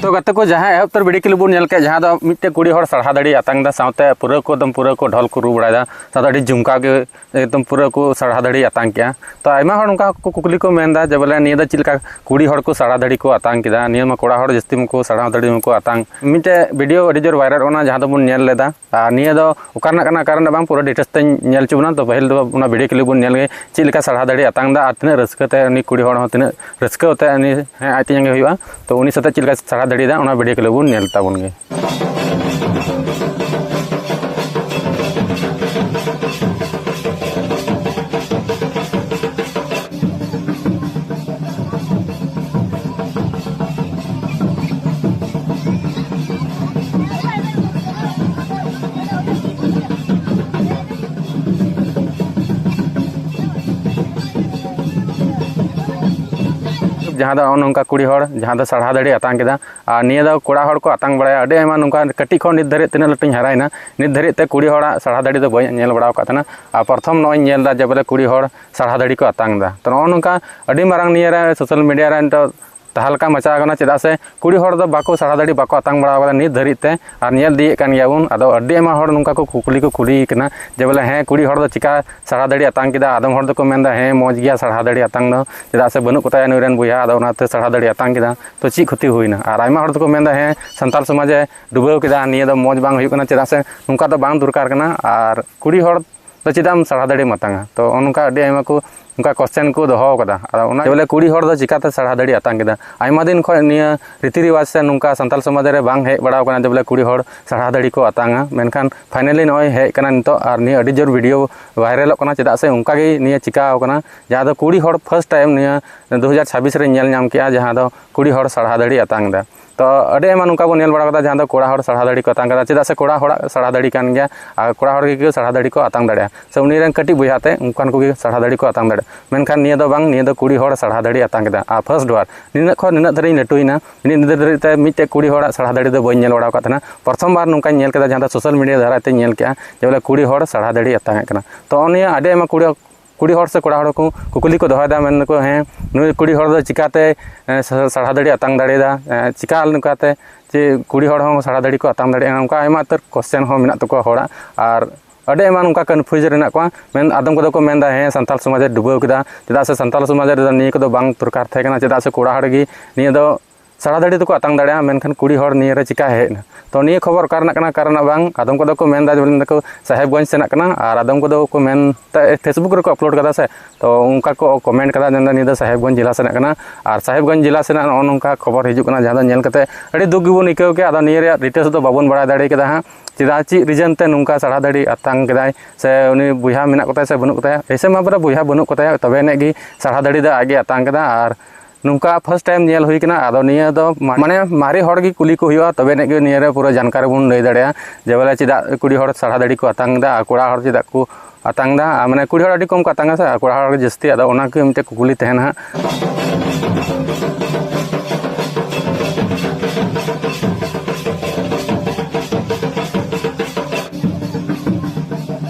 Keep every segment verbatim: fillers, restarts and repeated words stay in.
ᱛᱚ ᱜᱟᱛᱮ ᱠᱚ, ᱡᱟᱦᱟᱸ ᱮᱦᱚᱵ ᱩᱛᱟᱹᱨ video clip ᱵᱚᱱ ᱧᱮᱞ ᱠᱮᱫ, ᱡᱟᱦᱟᱸ ᱫᱚ ᱢᱤᱫᱴᱮᱡ ᱠᱩᱲᱤ ᱦᱚᱲ ᱥᱟᱲᱦᱟ ᱫᱟᱲᱮ ᱟᱛᱟᱝ ᱮᱫᱟ, ᱥᱟᱶᱛᱮ ᱯᱩᱨᱟᱹ ᱠᱚ ᱮᱠᱫᱚᱢ ᱯᱩᱨᱟᱹ ᱠᱚ ᱰᱷᱚᱞ ᱠᱚ ᱨᱩ ᱵᱟᱲᱟᱭᱮᱫᱟ, ᱥᱟᱶᱛᱮ ᱟᱹᱰᱤ ᱡᱚᱢᱠᱟᱣ ᱜᱮ ᱮᱠᱫᱚᱢ ᱯᱩᱨᱟᱹ ᱠᱚ ᱥᱟᱲᱦᱟ ᱫᱟᱲᱮ ᱟᱛᱟᱝ ᱠᱮᱜᱼᱟ᱾ ᱛᱚ ᱟᱭᱢᱟ ᱦᱚᱲ ᱱᱚᱝᱠᱟ ᱠᱚ ᱠᱩᱠᱞᱤ ᱠᱚ ᱢᱮᱱᱫᱟ ᱡᱮ ᱵᱚᱞᱮ ᱱᱤᱭᱟᱹ ᱫᱚ ᱪᱮᱫ ᱞᱮᱠᱟ ᱠᱩᱲᱤ ᱦᱚᱲ ᱠᱚ ᱥᱟᱲᱦᱟ ᱫᱟᱲᱮ ᱠᱚ ᱟᱛᱟᱝ ᱠᱮᱫᱟ, ᱱᱤᱭᱟᱹ ᱢᱟ ᱠᱚᱲᱟ ᱦᱚᱲ ᱡᱟᱹᱥᱛᱤ ᱢᱟᱠᱚ ᱥᱟᱲᱦᱟ ᱫᱟᱲᱮ ᱢᱟᱠᱚ ᱟᱛᱟᱝ᱾ ᱢᱤᱫᱴᱮᱡ video ᱟᱹᱰᱤ ᱡᱳᱨ viral ᱚᱜ ᱠᱟᱱᱟ, ᱡᱟᱦᱟᱸ ᱫᱚᱵᱚᱱ ᱧᱮᱞ ᱞᱮᱫᱟ᱾ ᱟᱨ ᱱᱤᱭᱟᱹ ᱫᱚ ᱚᱠᱟ ᱨᱮᱱᱟᱜ ᱠᱟᱱᱟ, ᱚᱠᱟ ᱨᱮᱱᱟᱜ ᱵᱟᱝ, ᱯᱩᱨᱟᱹ details ᱛᱮᱧ ᱧᱮᱞ ᱦᱚᱪᱚ ᱵᱚᱱᱟ᱾ ᱛᱚ ᱯᱟᱹᱦᱤᱞ ᱫᱚ ᱚᱱᱟ video clip ᱵᱚᱱ ᱧᱮᱞ ᱜᱮ, ᱪᱮᱫ ᱞᱮᱠᱟ ᱥᱟᱲᱦᱟ ᱫᱟᱲᱮ ᱟᱛᱟᱝ ᱫᱟ ᱟᱨ ᱛᱤᱱᱟᱹᱜ ᱨᱟᱹᱥᱠᱟᱹ ᱛᱮ ᱩᱱᱤ ᱠᱩᱲᱤ ᱦᱚᱲ ᱦᱚᱸ ᱛᱤᱱᱟᱹᱜ ᱨᱟᱹᱥᱠᱟᱹ ᱛᱮ ᱩᱱᱤ, ᱦᱮᱸ, ᱟᱡ ᱛᱮ ᱡᱟᱸᱜᱮ ᱦᱩᱭᱩᱜᱼᱟ᱾ ᱛᱚ ᱩᱱᱤ ᱥᱟᱛᱮ ᱪᱮᱫ ᱞᱮᱠᱟ ᱥᱟᱲᱦᱟ ᱫᱟᱲᱮᱭᱟᱫᱟ, ᱚᱱᱟ video clip ᱵᱚᱱ ᱧᱮᱞ ᱛᱟᱵᱚᱱ ᱜᱮ᱾ ᱡᱟᱦᱟᱸ ᱫᱚ ᱱᱚᱜᱼᱚ ᱱᱚᱝᱠᱟ ᱠᱩᱲᱤ ᱦᱚᱲ, ᱡᱟᱦᱟᱸ ᱫᱚ ᱥᱟᱲᱦᱟ ᱫᱟᱲᱮ ᱟᱛᱟᱝ ᱠᱮᱫᱟ᱾ ᱟᱨ ᱱᱤᱭᱟᱹ ᱫᱚ ᱠᱚᱲᱟ ᱦᱚᱲ ᱠᱚ ᱟᱛᱟᱝ ᱵᱟᱲᱟᱭᱟ ᱟᱹᱰᱤ ᱟᱭᱢᱟ, ᱱᱚᱝᱠᱟ ᱠᱟᱹᱴᱤᱡ ᱠᱷᱚᱱ ᱱᱤᱛ ᱫᱷᱟᱹᱨᱤᱡ ᱛᱤᱱᱟᱹᱜ ᱞᱟᱹᱴᱩᱧ ᱦᱟᱨᱟᱭᱮᱱᱟ, ᱱᱤᱛ ᱫᱷᱟᱹᱨᱤᱡ ᱛᱮ ᱠᱩᱲᱤ ᱦᱚᱲᱟᱜ ᱥᱟᱲᱦᱟ ᱫᱟᱲᱮ ᱫᱚ ᱵᱟᱹᱧ ᱧᱮᱞ ᱵᱟᱲᱟ ᱟᱠᱟᱫ ᱛᱟᱦᱮᱱᱟ᱾ ᱟᱨ ᱯᱨᱚᱛᱷᱚᱢ ᱱᱚᱜᱼᱚᱭ ᱤᱧ ᱧᱮᱞ ᱮᱫᱟ ᱡᱮ ᱵᱚᱞᱮ ᱠᱩᱲᱤ ᱦᱚᱲ ᱥᱟᱲᱦᱟ ᱫᱟᱲᱮ ᱠᱚ ᱟᱛᱟᱝ ᱮᱫᱟ᱾ ᱛᱚ ᱱᱚᱜᱼᱚ ᱱᱚᱝᱠᱟ ᱟᱹᱰᱤ ᱢᱟᱨᱟᱝ ᱱᱤᱭᱟᱹ ᱨᱮ social media ᱨᱮ ᱱᱤᱛᱚᱜ ᱛᱟᱦᱞᱠᱟ ᱢᱟᱪᱟᱣ ᱟᱠᱟᱱᱟ, ᱪᱮᱫᱟᱜ ᱥᱮ ᱠᱩᱲᱤ ᱦᱚᱲ ᱫᱚ ᱵᱟᱠᱚ ᱥᱟᱲᱦᱟ ᱫᱟᱲᱮ ᱵᱟᱠᱚ ᱟᱛᱟᱝ ᱵᱟᱲᱟ ᱟᱠᱟᱫᱟ ᱱᱤᱛ ᱫᱷᱟᱹᱨᱤᱡ ᱛᱮ, ᱟᱨ ᱧᱮᱞ ᱤᱫᱤᱭᱮᱫ ᱠᱟᱱ ᱜᱮᱭᱟ ᱵᱚᱱ᱾ ᱟᱫᱚ ᱟᱹᱰᱤ ᱟᱭᱢᱟ ᱦᱚᱲ ᱱᱚᱝᱠᱟ ᱠᱚ ᱠᱩᱠᱞᱤ ᱠᱚ ᱠᱩᱞᱤᱭᱮ ᱠᱟᱱᱟ ᱡᱮ ᱵᱚᱞᱮ, ᱦᱮᱸ, ᱠᱩᱲᱤ ᱦᱚᱲ ᱫᱚ ᱪᱤᱠᱟ ᱥᱟᱲᱦᱟ ᱫᱟᱲᱮ ᱟᱛᱟᱝ ᱠᱮᱫᱟ? ᱟᱫᱚᱢ ᱦᱚᱲ ᱫᱚᱠᱚ ᱢᱮᱱᱫᱟ, ᱦᱮᱸ, ᱢᱚᱡᱽ ᱜᱮᱭᱟ ᱥᱟᱲᱦᱟ ᱫᱟᱲᱮ ᱟᱛᱟᱝ ᱫᱚ, ᱪᱮᱫᱟᱜ ᱥᱮ ᱵᱟᱹᱱᱩᱜ ᱠᱚᱛᱟᱭᱟ ᱱᱩᱭ ᱨᱮᱱ ᱵᱚᱭᱦᱟ, ᱟᱫᱚ ᱚᱱᱟᱛᱮ ᱥᱟᱲᱦᱟ ᱫᱟᱲᱮ ᱟᱛᱟᱝ ᱠᱮᱫᱟ, ᱛᱚ ᱪᱮᱫ ᱠᱷᱚᱛᱤ ᱦᱩᱭᱱᱟ? ᱟᱨ ᱟᱭᱢᱟ ᱦᱚᱲ ᱫᱚᱠᱚ ᱢᱮᱱᱫᱟ, ᱦᱮᱸ, ᱥᱟᱱᱛᱟᱲ ᱥᱚᱢᱟᱡᱽ ᱮ ᱰᱩᱵᱟᱹᱣ ᱠᱮᱫᱟ, ᱱᱤᱭᱟᱹ ᱫᱚ ᱢᱚᱡᱽ ᱵᱟᱝ ᱦᱩᱭᱩᱜ ᱠᱟᱱᱟ, ᱪᱮᱫᱟᱜ ᱥᱮ ᱱᱚᱝᱠᱟ ᱫᱚ ᱵᱟᱝ ᱫᱚᱨᱠᱟᱨ ᱠᱟᱱᱟ᱾ ᱟᱨ ᱠᱩᱲᱤ ᱦᱚᱲ ᱫᱚ ᱪᱮᱫᱟᱜ ᱮᱢ ᱥᱟᱲᱦᱟ ᱫᱟᱲᱮᱢ ᱟᱛᱟᱝᱟ? ᱛᱚ ᱱᱚᱝᱠᱟ ᱟᱹᱰᱤ ᱟᱭᱢᱟ ᱠᱚ ᱱᱚᱝᱠᱟ question ᱠᱚ ᱫᱚᱦᱚ ᱟᱠᱟᱫᱟ᱾ ᱟᱫᱚ ᱚᱱᱟ ᱵᱚᱞᱮ ᱠᱩᱲᱤ ᱦᱚᱲ ᱫᱚ ᱪᱤᱠᱟᱛᱮ ᱥᱟᱲᱦᱟ ᱫᱟᱲᱮ ᱟᱛᱟᱝ ᱠᱮᱫᱟ? ᱟᱭᱢᱟ ᱫᱤᱱ ᱠᱷᱚᱱ ᱱᱤᱭᱟᱹ ᱨᱤᱛᱤ ᱨᱮᱣᱟᱡᱽ ᱥᱮ ᱱᱚᱝᱠᱟ ᱥᱟᱱᱛᱟᱲ ᱥᱚᱢᱟᱡᱽ ᱨᱮ ᱵᱟᱝ ᱦᱮᱡ ᱵᱟᱲᱟᱣ ᱠᱟᱱᱟ ᱡᱮ ᱵᱚᱞᱮ ᱠᱩᱲᱤ ᱦᱚᱲ ᱥᱟᱲᱦᱟ ᱫᱟᱲᱮ ᱠᱚ ᱟᱛᱟᱝᱟ, ᱢᱮᱱᱠᱷᱟᱱ finally ᱱᱚᱜᱼᱚᱭ ᱦᱮᱡ ᱠᱟᱱᱟ ᱱᱤᱛᱚᱜ᱾ ᱟᱨ ᱱᱤᱭᱟᱹ ᱟᱹᱰᱤ ᱡᱳᱨ video viralᱚᱜ ᱠᱟᱱᱟ, ᱪᱮᱫᱟᱜ ᱥᱮ ᱚᱱᱠᱟ ᱜᱮ ᱱᱤᱭᱟᱹ ᱪᱤᱠᱟᱣ ᱠᱟᱱᱟ, ᱡᱟᱦᱟᱸ ᱫᱚ ᱠᱩᱲᱤ ᱦᱚᱲ first time ᱱᱤᱭᱟᱹ ᱫᱩ ᱦᱟᱡᱟᱨ ᱪᱷᱟᱵᱵᱤᱥ ᱨᱮ ᱧᱮᱞ ᱧᱟᱢ ᱠᱮᱜᱼᱟ, ᱡᱟᱦᱟᱸ ᱫᱚ ᱠᱩᱲᱤ ᱦᱚᱲ ᱥᱟᱲᱦᱟ ᱫᱟᱲᱮ ᱟᱛᱟᱝ ᱮᱫᱟ᱾ ᱛᱚ ᱟᱹᱰᱤ ᱟᱭᱢᱟ ᱱᱚᱝᱠᱟ ᱵᱚᱱ ᱧᱮᱞ ᱵᱟᱲᱟ ᱠᱟᱫᱟ, ᱡᱟᱦᱟᱸ ᱫᱚ ᱠᱚᱲᱟ ᱦᱚᱲ ᱥᱟᱨᱦᱟ ᱫᱟᱹᱲᱦᱤ ᱠᱚ ᱟᱛᱟᱝ ᱠᱟᱫᱟ, ᱪᱮᱫᱟᱜ ᱥᱮ ᱠᱚᱲᱟ ᱦᱚᱲᱟᱜ ᱥᱟᱨᱦᱟ ᱫᱟᱹᱲᱦᱤ ᱠᱟᱱ ᱜᱮᱭᱟ, ᱟᱨ ᱠᱚᱲᱟ ᱦᱚᱲ ᱜᱮ ᱥᱟᱨᱦᱟ ᱫᱟᱹᱲᱦᱤ ᱠᱚ ᱟᱛᱟᱝ ᱫᱟᱲᱮᱭᱟᱜᱼᱟ, ᱥᱮ ᱩᱱᱤ ᱨᱮᱱ ᱠᱟᱹᱴᱤᱡ ᱵᱚᱭᱦᱟ ᱛᱮ ᱚᱱᱠᱟᱱ ᱠᱚᱜᱮ ᱥᱟᱨᱦᱟ ᱫᱟᱹᱲᱦᱤ ᱠᱚ ᱟᱛᱟᱝ ᱫᱟᱲᱮᱭᱟᱜᱼᱟ᱾ ᱢᱮᱱᱠᱷᱟᱱ ᱱᱤᱭᱟᱹ ᱫᱚ ᱵᱟᱝ, ᱱᱤᱭᱟᱹ ᱫᱚ ᱠᱩᱲᱤ ᱦᱚᱲ ᱥᱟᱨᱦᱟ ᱫᱟᱹᱲᱦᱤ ᱟᱛᱟᱝ ᱠᱮᱫᱟ᱾ ᱟᱨ ᱯᱷᱟᱥᱴ ᱵᱟᱨ ᱱᱤᱱᱟᱹᱜ ᱠᱷᱚᱱ ᱱᱤᱱᱟᱹᱜ ᱫᱷᱟᱹᱨᱤᱡ ᱤᱧ ᱞᱟᱹᱴᱩᱭᱮᱱᱟ, ᱱᱤᱱᱟᱹᱜ ᱫᱷᱟᱹᱨᱤᱡ ᱛᱮ ᱢᱤᱫᱴᱮᱡ ᱠᱩᱲᱤ ᱦᱚᱲᱟᱜ ᱥᱟᱨᱦᱟ ᱫᱟᱹᱲᱦᱤ ᱫᱚ ᱵᱟᱹᱧ ᱧᱮᱞ ᱵᱟᱲᱟ ᱟᱠᱟᱫ ᱛᱟᱦᱮᱱᱟ᱾ ᱯᱨᱚᱛᱷᱚᱢ ᱵᱟᱨ ᱱᱚᱝᱠᱟᱧ ᱧᱮᱞ ᱠᱮᱫᱟ, ᱡᱟᱦᱟᱸ ᱫᱚ ᱥᱳᱥᱟᱞ ᱢᱤᱰᱤᱭᱟ ᱫᱟᱨᱟᱭ ᱛᱮᱧ ᱧᱮᱞ ᱠᱮᱜᱼᱟ, ᱡᱮ ᱵᱚᱞᱮ ᱠᱩᱲᱤ ᱦᱚᱲ ᱥᱟᱨᱦᱟ ᱫᱟᱹᱲᱦᱤ ᱟᱛᱟᱝ ᱮᱫ ᱠᱟᱱᱟ᱾ ᱛᱚ ᱱᱤᱭᱟᱹ ᱟᱹᱰᱤ ᱟᱭᱢᱟ ᱠᱩᱲᱤ ᱠᱩᱲᱤ ᱦᱚᱲ ᱥᱮ ᱠᱚᱲᱟ ᱦᱚᱲ ᱠᱚ ᱠᱩᱠᱞᱤ ᱠᱚ ᱫᱚᱦᱚᱭᱮᱫᱟ, ᱢᱮᱱ ᱫᱟᱠᱚ, "ᱦᱮᱸ, ᱱᱩᱭ ᱠᱩᱲᱤ ᱦᱚᱲ ᱫᱚ ᱪᱤᱠᱟᱛᱮ, ᱮ, ᱥᱟ-, ᱥᱟᱨᱦᱟ ᱫᱟᱹᱲᱦᱤ ᱟᱛᱟᱝ ᱫᱟᱲᱮᱭᱟᱫᱟ? ᱮ, ᱪᱤᱠᱟ ᱱᱚᱝᱠᱟᱛᱮ ᱡᱮ ᱠᱩᱲᱤ ᱦᱚᱲ ᱦᱚᱸ ᱥᱟᱨᱦᱟ ᱫᱟᱹᱲᱦᱤ ᱠᱚ ᱟᱛᱟᱝ ᱫᱟᱲᱮᱭᱟᱜᱼᱟ?" ᱚᱱᱠᱟ ᱟᱭᱢᱟ ᱩᱛᱟᱹᱨ ᱠᱚᱥᱪᱮᱱ ᱦᱚᱸ ᱢᱮᱱᱟᱜ ᱛᱟᱠᱚᱣᱟ ᱦᱚᱲᱟᱜ᱾ ᱟᱨ ᱟᱹᱰᱤ ᱟᱭᱢᱟ ᱱᱚᱝᱠᱟ ᱠᱚᱱᱯᱷᱤᱭᱩᱡᱽ ᱨᱮ ᱢᱮᱱᱟᱜ ᱠᱚᱣᱟ᱾ ᱢᱮᱱ ᱟᱫᱚᱢ ᱠᱚᱫᱚ ᱠᱚ ᱢᱮᱱᱫᱟ, "ᱦᱮᱸ, ᱥᱟᱱᱛᱟᱲ ᱥᱚᱢᱟᱡᱽ ᱮ ᱰᱩᱵᱟᱹᱣ ᱠᱮᱫᱟ, ᱪᱮᱫᱟᱜ ᱥᱮ ᱥᱟᱱᱛᱟᱲ ᱥᱚᱢᱟᱡᱽ ᱨᱮᱫᱚ ᱱᱤᱭᱟᱹ ᱠᱚᱫᱚ ᱵᱟᱝ ᱫᱚᱨᱠᱟᱨ ᱛᱟᱦᱮᱸ ᱠᱟᱱᱟ, ᱪᱮᱫᱟᱜ ᱥᱮ ᱠᱚᱲᱟ ᱦᱚᱲ ᱜᱮ ᱱᱤᱭᱟᱹ ᱫᱚ ᱥᱟᱨᱦᱟ ᱫᱟᱹᱲᱦᱤ ᱫᱚᱠᱚ ᱟᱛᱟᱝ ᱫᱟᱲᱮᱭᱟᱜᱼᱟ, ᱢᱮᱱᱠᱷᱟᱱ ᱠᱩᱲᱤ ᱦᱚᱲ ᱱᱤᱭᱟᱹ ᱨᱮ ᱪᱤᱠᱟ ᱦᱮᱡ ᱮᱱᱟ?" ᱛᱚ ᱱᱤᱭᱟᱹ ᱠᱷᱚᱵᱚᱨ ᱚᱠᱟ ᱨᱮᱱᱟᱜ ᱠᱟᱱᱟ, ᱚᱠᱟ ᱨᱮᱱᱟᱜ ᱵᱟᱝ? ᱟᱫᱚᱢ ᱠᱚᱫᱚ ᱠᱚ ᱢᱮᱱᱫᱟ, ᱡᱮ ᱢᱮᱱ ᱫᱟᱠᱚ ᱥᱟᱦᱮᱵᱽᱜᱚᱸᱡᱽ ᱥᱮᱱᱟᱜ ᱠᱟᱱᱟ, ᱟᱨ ᱟᱫᱚᱢ ᱠᱚᱫᱚ ᱠᱚ ᱢᱮᱱ ᱛᱮ Facebook ᱨᱮᱠᱚ ᱟᱯᱞᱳᱰ ᱠᱟᱫᱟ ᱥᱮ, ᱛᱚ ᱚᱱᱠᱟ ᱠᱚ ᱠᱚᱢᱮᱱᱴ ᱠᱟᱫᱟ, ᱢᱮᱱᱫᱟ ᱱᱤᱭᱟᱹ ᱫᱚ ᱥᱟᱦᱮᱵᱽᱜᱚᱸᱡᱽ ᱡᱮᱞᱟ ᱥᱮᱱᱟᱜ ᱠᱟᱱᱟ᱾ ᱟᱨ ᱥᱟᱦᱮᱵᱽᱜᱚᱸᱡᱽ ᱡᱮᱞᱟ ᱥᱮᱱᱟᱜ ᱱᱚᱜᱼᱚ ᱱᱚᱝᱠᱟ ᱠᱷᱚᱵᱚᱨ ᱦᱤᱡᱩᱜ ᱠᱟᱱᱟ, ᱡᱟᱦᱟᱸ ᱫᱚ ᱧᱮᱞ ᱠᱟᱛᱮ ᱟᱹᱰᱤ ᱫᱩᱠ ᱜᱮᱵᱚᱱ ᱟᱹᱭᱠᱟᱹᱣ ᱠᱮᱫᱟ᱾ ᱟᱫᱚ ᱱᱤᱭᱟᱹ ᱨᱮᱭᱟᱜ ᱰᱤᱴᱮᱞᱥ ᱫᱚ ᱵᱟᱵᱚᱱ ᱵᱟᱲᱟᱭ ᱫᱟᱲᱮ ᱠᱟᱫᱟ ᱦᱟᱸᱜ, ᱪᱮᱫᱟᱜ, ᱪᱮᱫ ᱨᱤᱡᱮᱱ ᱛᱮ ᱱᱚᱝᱠᱟ ᱥᱟᱨᱦᱟ ᱫᱟᱹᱲᱦᱤ ᱟᱛᱟᱝ ᱠᱮᱫᱟᱭ, ᱥᱮ ᱩᱱᱤ ᱵᱚᱭᱦᱟ ᱢᱮᱱᱟᱜ ᱠᱚᱛᱟᱭᱟ ᱥᱮ ᱵᱟᱹᱱᱩᱜ ᱠᱚᱛᱟᱭᱟ? ᱮᱭᱥᱮ ᱢᱟ ᱵᱚᱞᱮ ᱵᱚᱭᱦᱟ ᱵᱟᱹᱱᱩᱜ ᱠᱚᱛᱟᱭᱟ, ᱛᱚᱵᱮ ᱮᱱᱮᱡ ᱜᱮ ᱥᱟᱨᱦᱟ ᱫᱟᱹᱲᱦᱤ ᱫᱚ ᱟᱡ ᱜᱮ ᱟᱛᱟᱝ ᱠᱮᱫᱟ᱾ ᱟᱨ ᱱᱚᱝᱠᱟ ᱯᱷᱟᱥᱴ ᱴᱟᱭᱤᱢ ᱧᱮᱞ ᱦᱩᱭ ᱠᱟᱱᱟ᱾ ᱟᱫᱚ ᱱᱤᱭᱟᱹ ᱫᱚ ᱢᱟ-, ᱢᱟᱱᱮ ᱢᱟᱨᱮ ᱦᱚᱲ ᱜᱮ ᱠᱩᱞᱤ ᱠᱚ ᱦᱩᱭᱩᱜᱼᱟ, ᱛᱚᱵᱮ ᱟᱹᱱᱤᱡ ᱜᱮ ᱱᱤᱭᱟᱹ ᱨᱮ ᱯᱩᱨᱟᱹ ᱡᱟᱱᱠᱟᱨᱤ ᱵᱚᱱ ᱞᱟᱹᱭ ᱫᱟᱲᱮᱭᱟᱜᱼᱟ, ᱡᱮ ᱵᱚᱞᱮ ᱪᱮᱫᱟᱜ ᱠᱩᱲᱤ ᱦᱚᱲ ᱥᱟᱨᱦᱟ ᱫᱟᱹᱲᱦᱤ ᱠᱚ ᱟᱛᱟᱝ ᱮᱫᱟ ᱟᱨ ᱠᱚᱲᱟ ᱦᱚᱲ ᱪᱮᱫᱟᱜ ᱠᱚ ᱟᱛᱟᱝ ᱮᱫᱟ᱾ ᱟᱨ ᱢᱟᱱᱮ ᱠᱩᱲᱤ ᱦᱚᱲ ᱟᱹᱰᱤ ᱠᱚᱢ ᱠᱚ ᱟᱛᱟᱝᱟ ᱥᱮ, ᱟᱨ ᱠᱚᱲᱟ ᱦᱚᱲ ᱜᱮ ᱡᱟᱹᱥᱛᱤ᱾ ᱟᱫᱚ ᱚᱱᱟ ᱠᱚ ᱢᱤᱫᱴᱮᱡ ᱠᱩᱠᱞᱤ ᱛᱟᱦᱮᱱᱟ ᱦᱟᱸᱜ᱾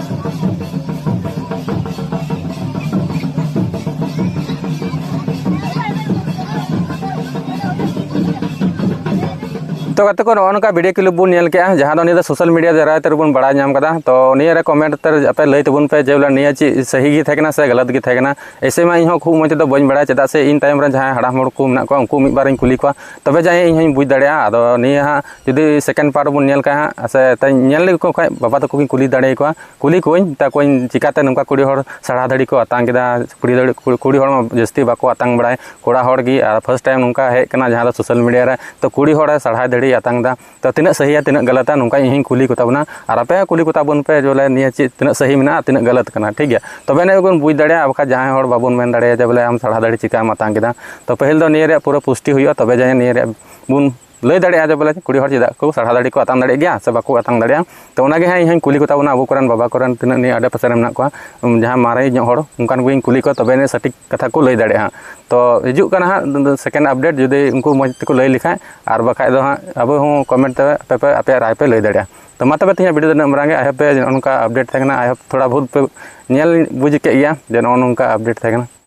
ᱛᱚ ᱜᱟᱛᱮ ᱠᱚ, ᱱᱚᱜᱼᱚ ᱱᱚᱝᱠᱟ ᱵᱷᱤᱰᱤᱭᱳ ᱠᱞᱤᱯ ᱵᱚᱱ ᱧᱮᱞ ᱠᱮᱜᱼᱟ, ᱡᱟᱦᱟᱸ ᱫᱚ ᱱᱤᱭᱟᱹ ᱫᱚ ᱥᱳᱥᱟᱞ ᱢᱤᱰᱤᱭᱟ ᱫᱟᱨᱟᱭ ᱛᱮᱵᱚᱱ ᱵᱟᱲᱟᱭ ᱧᱟᱢ ᱠᱟᱫᱟ᱾ ᱛᱚ ᱱᱤᱭᱟᱹ ᱨᱮ ᱠᱚᱢᱮᱱᱴ ᱛᱮ ᱟᱯᱮ ᱞᱟᱹᱭ ᱛᱟᱵᱚᱱ ᱯᱮ ᱡᱮ ᱵᱚᱞᱮ ᱱᱤᱭᱟᱹ ᱪᱮᱫ ᱥᱟᱹᱦᱤ ᱜᱮ ᱛᱟᱦᱮᱸ ᱠᱟᱱᱟ ᱥᱮ ᱜᱟᱞᱟᱛ ᱜᱮ ᱛᱟᱦᱮᱸ ᱠᱟᱱᱟ᱾ ᱮᱭᱥᱮ ᱢᱟ ᱤᱧ ᱦᱚᱸ ᱠᱷᱩᱵ ᱢᱚᱡᱽ ᱛᱮᱫᱚ ᱵᱟᱹᱧ ᱵᱟᱲᱟᱭᱟ, ᱪᱮᱫᱟᱜ ᱥᱮ ᱤᱧ ᱛᱟᱭᱚᱢ ᱨᱮ ᱡᱟᱦᱟᱸᱭ ᱦᱟᱲᱟᱢ ᱦᱚᱲ ᱠᱚ ᱢᱮᱱᱟᱜ ᱠᱚᱣᱟ, ᱩᱱᱠᱩ ᱢᱤᱫ ᱵᱟᱨᱤᱧ ᱠᱩᱞᱤ ᱠᱚᱣᱟ, ᱛᱚᱵᱮ ᱡᱟᱦᱟᱸᱭ ᱤᱧ ᱦᱚᱸᱧ ᱵᱩᱡᱽ ᱫᱟᱲᱮᱭᱟᱜᱼᱟ᱾ ᱟᱫᱚ ᱱᱤᱭᱟᱹ ᱦᱟᱸᱜ ᱡᱩᱫᱤ ᱥᱮᱠᱮᱱᱰ ᱯᱟᱨᱴ ᱵᱚᱱ ᱧᱮᱞ ᱠᱷᱟᱡ ᱦᱟᱸᱜ, ᱥᱮ ᱛᱮᱧ ᱧᱮᱞ ᱞᱮᱠᱚ ᱠᱷᱟᱡ, ᱵᱟᱵᱟ ᱛᱟᱠᱚ ᱜᱤᱧ ᱠᱩᱞᱤ ᱫᱟᱲᱮᱭᱟᱠᱚᱣᱟ, ᱠᱩᱞᱤ ᱠᱚᱣᱟᱧ, ᱢᱮᱛᱟ ᱠᱚᱣᱟᱧ, ᱪᱤᱠᱟᱛᱮ ᱱᱚᱝᱠᱟ ᱠᱩᱲᱤ ᱦᱚᱲ ᱥᱟᱨᱦᱟ ᱫᱟᱹᱲᱦᱤ ᱠᱚ ᱟᱛᱟᱝ ᱠᱮᱫᱟ, ᱠᱩᱲᱤ ᱫᱟᱹᱲᱦᱤ, ᱠᱩᱲᱤ, ᱠᱩᱲᱤ ᱦᱚᱲ ᱢᱟ ᱡᱟᱹᱥᱛᱤ ᱵᱟᱠᱚ ᱟᱛᱟᱝ ᱵᱟᱲᱟᱭ, ᱠᱚᱲᱟ ᱦᱚᱲ ᱜᱮ᱾ ᱟᱨ ᱯᱷᱟᱥᱴ ᱴᱟᱭᱤᱢ ᱱᱚᱝᱠᱟ ᱦᱮᱡ ᱠᱟᱱᱟ, ᱡᱟᱦᱟᱸ ᱫᱚ ᱥᱳᱥᱟᱞ ᱢᱤᱰᱤᱭᱟ ᱨᱮ, ᱛᱚ ᱠᱩᱲᱤ ᱦᱚᱲ ᱥᱟᱨᱦᱟ ᱫᱟᱹᱲᱦᱤ ᱟᱛᱟᱝ ᱮᱫᱟ, ᱛᱚ ᱛᱤᱱᱟᱹᱜ ᱥᱟᱹᱦᱤᱭᱟ, ᱛᱤᱱᱟᱹᱜ ᱜᱟᱞᱟᱛᱟ, ᱱᱚᱝᱠᱟ ᱤᱧ ᱦᱚᱸᱧ ᱠᱩᱞᱤ ᱠᱚ ᱛᱟᱵᱚᱱᱟ᱾ ᱟᱨ ᱟᱯᱮ ᱦᱚᱸ ᱠᱩᱞᱤ ᱠᱚ ᱛᱟᱵᱚᱱ ᱯᱮ ᱡᱮ ᱵᱚᱞᱮ ᱱᱤᱭᱟᱹ ᱪᱮᱫ ᱛᱤᱱᱟᱹᱜ ᱥᱟᱹᱦᱤ ᱢᱮᱱᱟᱜᱼᱟ, ᱛᱤᱱᱟᱹᱜ ᱜᱟᱞᱟᱛ ᱠᱟᱱᱟ, ᱴᱷᱤᱠ ᱜᱮᱭᱟ? ᱛᱚᱵᱮ ᱟᱹᱱᱤᱡ ᱵᱚᱱ ᱵᱩᱡᱽ ᱫᱟᱲᱮᱭᱟᱜᱼᱟ, ᱵᱟᱠᱷᱟᱡ ᱡᱟᱦᱟᱸᱭ ᱦᱚᱲ ᱵᱟᱵᱚᱱ ᱢᱮᱱ ᱫᱟᱲᱮᱭᱟᱭᱟ ᱡᱮ ᱵᱚᱞᱮ ᱟᱢ ᱥᱟᱨᱦᱟ ᱫᱟᱹᱲᱦᱤ ᱪᱤᱠᱟᱢ ᱟᱛᱟᱝ ᱠᱮᱫᱟ᱾ ᱛᱚ ᱯᱟᱹᱦᱤᱞ ᱫᱚ ᱱᱤᱭᱟᱹ ᱨᱮᱭᱟᱜ ᱯᱩᱨᱟᱹ ᱯᱩᱥᱴᱤ ᱦᱩᱭᱩᱜᱼᱟ, ᱛᱚᱵᱮ ᱡᱟᱹᱱᱤᱡ ᱱᱤᱭᱟᱹ ᱨᱮᱭᱟᱜ ᱵᱚᱱ ᱞᱟᱹᱭ ᱫᱟᱲᱮᱭᱟᱜᱼᱟ ᱡᱮ ᱵᱚᱞᱮ ᱠᱩᱲᱤ ᱦᱚᱲ ᱪᱮᱫᱟᱜ ᱠᱚ ᱥᱟᱨᱦᱟ ᱫᱟᱲᱮ ᱠᱚ ᱟᱛᱟᱝ ᱫᱟᱲᱮᱭᱟᱜ ᱜᱮᱭᱟ ᱥᱮ ᱵᱟᱠᱚ ᱟᱛᱟᱝ ᱫᱟᱲᱮᱭᱟᱜᱼᱟ᱾ ᱛᱚ ᱚᱱᱟᱜᱮ ᱦᱟᱸᱜ ᱤᱧ ᱦᱚᱸᱧ ᱠᱩᱞᱤ ᱠᱚ ᱛᱟᱵᱚᱱᱟ ᱟᱵᱚ ᱠᱚᱨᱮᱱ ᱵᱟᱵᱟ ᱠᱚᱨᱮᱱ ᱛᱤᱱᱟᱹᱜ ᱱᱤᱭᱟᱹ ᱟᱰᱮ ᱯᱟᱥᱮ ᱨᱮ ᱢᱮᱱᱟᱜ ᱠᱚᱣᱟ, ᱩᱢ, ᱡᱟᱦᱟᱸ ᱢᱟᱨᱮ ᱧᱚᱜ ᱦᱚᱲ, ᱚᱱᱠᱟᱱ ᱠᱚᱜᱮᱧ ᱠᱩᱞᱤ ᱠᱚᱣᱟ, ᱛᱚᱵᱮ ᱟᱹᱱᱤᱡ ᱥᱚᱴᱷᱤᱠ ᱠᱟᱛᱷᱟ ᱠᱚ ᱞᱟᱹᱭ ᱫᱟᱲᱮᱭᱟᱜᱼᱟ ᱦᱟᱸᱜ᱾ ᱛᱚ ᱦᱤᱡᱩᱜ ᱠᱟᱱᱟ ᱦᱟᱸᱜ second update, ᱡᱩᱫᱤ ᱩᱱᱠᱩ ᱢᱚᱡᱽ ᱛᱮᱠᱚ ᱞᱟᱹᱭ ᱞᱮᱠᱷᱟᱱ, ᱟᱨ ᱵᱟᱠᱷᱟᱡ ᱫᱚ ᱦᱟᱸᱜ ᱟᱵᱚ ᱦᱚᱸ comment ᱛᱮ ᱟᱯᱮ ᱯᱮ ᱟᱯᱮᱭᱟᱜ ᱨᱟᱭ ᱯᱮ ᱞᱟᱹᱭ ᱫᱟᱲᱮᱭᱟᱜᱼᱟ᱾ ᱛᱚ ᱢᱟ ᱛᱚᱵᱮ ᱛᱮᱦᱮᱧᱟᱜ video ᱫᱚ ᱤᱱᱟᱹᱜ ᱢᱟᱨᱟᱝ ᱜᱮ᱾ I hope ᱯᱮ ᱱᱚᱜᱼᱚ ᱱᱚᱝᱠᱟ update ᱛᱟᱦᱮᱸ ᱠᱟᱱᱟ, I hope ᱛᱷᱚᱲᱟ ᱵᱚᱦᱩᱛ ᱯᱮ ᱧᱮᱞ ᱵᱩᱡᱽ ᱠᱮᱫ ᱜᱮᱭᱟ ᱡᱮ ᱱᱚᱜᱼᱚ ᱱᱚᱝᱠᱟ update ᱛᱟᱦᱮᱸ ᱠᱟᱱᱟ᱾